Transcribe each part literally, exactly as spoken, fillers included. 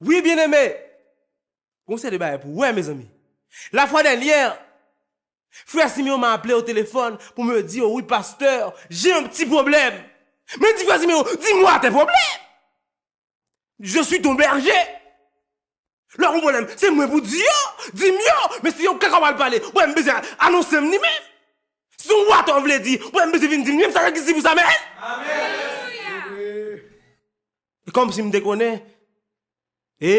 Wi, byeneme. Gon seri de bagay pou wè, mezanmi. Lafwa dènyè, frè Simeon m aple o telefòn pou m di, oh wi, pastè, j'ai un petit problème. Men di frè Simeon, dis-moi tes problèmes. Je suis ton berger. Lè w gon pwoblèm, se mwen pou di yo, di m yo, men si yon kaka w al pale, w wè m bezwen anonse m li menm. Si yon watò vle di, w wè m bezwen vin di m li menm, sa fè ki si pou sa, men. Amèn. E kòmsi m te konnen, e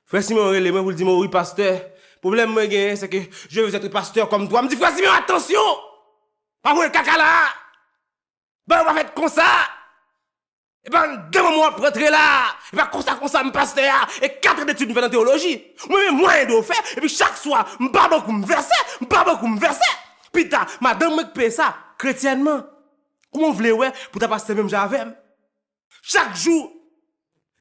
frè Simeon rele mwen pou l di m, oh wi, pastè, pwoblèm mwen genyen, se ke je veux être pasteur comme toi. M di, frè Simeon, atansyon! Pa voye kaka la! Bagay yo pa fèt konsa! E pa nan de moman w ap rantre la. E pa konsa, konsa m pastè a. E kat an detid m fè nan teyoloji. Mwen menm mwayen de w fè. Epi chak swa, m pa ban kou m vèsè. M pa ban kou m vèsè. Pita, madanm mwen k peye sa, kretyènman. Kouman w vle wè pou ta pastè menm jan avè m? Chak jou,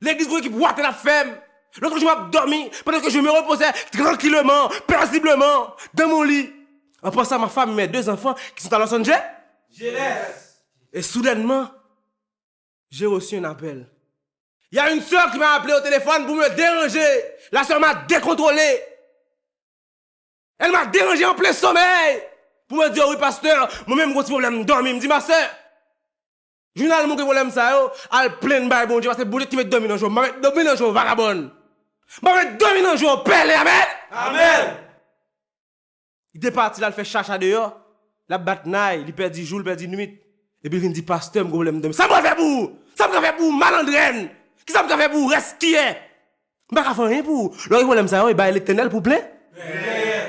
legliz gon ekip watè l ap fè m. Lòt jou m ap dòmi, pendant que je me reposais tranquillement, paisiblement, dans mon lit. En pensant à ma femme et mes deux enfants qui sont à Los Angeles. Et soudainement, j'ai reçu un appel. Il y a une sœur qui m'a appelé au téléphone pour me déranger. La sœur m'a décontrôlé. Elle m'a dérangé en plein sommeil. Pou mwen di, oh wi, pastè, mwen menm gon ti pwoblèm m dòmi. M di, ma sè, jounal moun gen pwoblèm sa yo, al plenn bay Bondye, paske Bondye ki met dòmi nan je w. M pa met dòmi nan je w, vagabòn. M pa met dòmi nan je w, pèlen, amèn. Amèn. Li te pati, l al fè chacha deyò. L ap bat nay, li pèdi jou, li pèdi nwit. Epi l vin di, pastè, m gon pwoblèm dòmi. Sa m ka fè pou ou? Sa m ka fè pou ou, malandrèn? Kisa m ka fè pou ou, rèskiyè? M pa ka fè anyen pou ou. Lè w gen pwoblèm sa yo, e bay Letènèl pou w plen.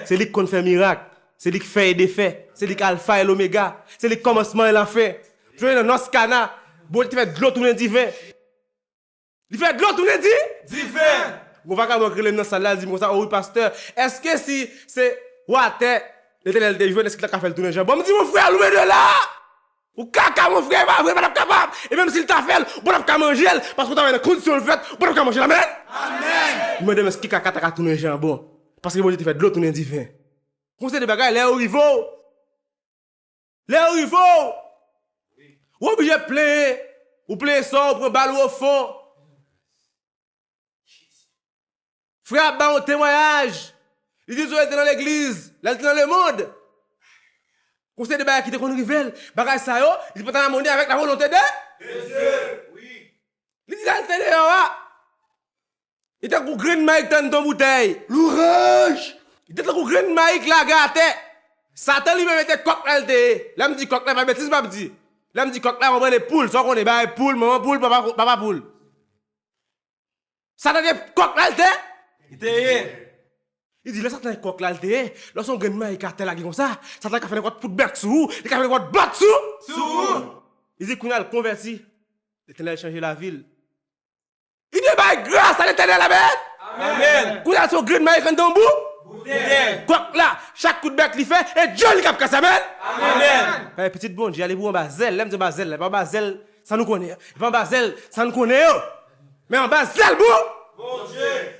Se li k konn fè mirak. Se li k fè e defè. Se li k alfa e lomega. Se li k kòmansman e lafen. Jwenn nan nòs kana. Bondye te fè dlo tounen diven. Li fè dlo tounen di? Diven. Gon vagabon k rele m nan sal la, li di m konsa, oh wi, pastè, èske si se watè Letènèl te jwenn, èske l ta ka fè l tounen jan bon? M di, mon frè, loin de là! Ou kaka, mon frè, e pa vre, ou pa t ap kapab. E menm si l ta fè l, ou pa t ap ka manje l, paske ou ta wè nan kondisyon l fèt, ou pa t ap ka manje l, amèn? Amèn. Li mande m èske kaka ta ka tounen jan bon, paske Bondye te fè dlo tounen diven. Gon seri de bagay, lè yo rive w, lè yo rive w, ou oblije plenyen, ou plenyen sò, ou pran bal ou o fon. Frè a ba yon temwayaj. Li di, Zoe te nan legliz, lè l te nan lemonn. Gon seri de bagay ki te konn rive l. Bagay sa yo, li te pa t an amoni avèk la volonte de Dye. Li di, lè l te deyò a, li tankou grenn mayi k tann ton boutèy. Louranj! Li te tankou grenn mayi k lage atè. Satan li menm, li te kòk la l te ye. Lè m di kòk la, pa betiz m ap di. Lè m di kòk la, konprann, e poul, sa w konnen, bagay poul, manman poul, papa, papa poul. Satan te kòk la l te? Li te ye. Li di, lè Satan e kòk la l te ye, lè w se yon grenn mayi k atè lage konsa, Satan ka fè nenpòt pout bèk sou ou, li ka fè nenpòt bòt sou? Sou ou. Li di, kounye a l konvèti. Letènèl chanje lavi l. Li te bay gras a Letènèl, amèn. Amèn. Kounye a l se yon grenn mayi k anndan yon bou? Boutèy. Kòk la, chak kout bèk li fè, e djòl li k ap kase, amèn. Amèn. Fè pitit Bondye, ale pou anba zèl. Lè m di anba zèl la, e pa anba zèl sa nou konnen an. E pa anba zèl sa nou konnen yo. Men anba zèl Bon-, Bondye.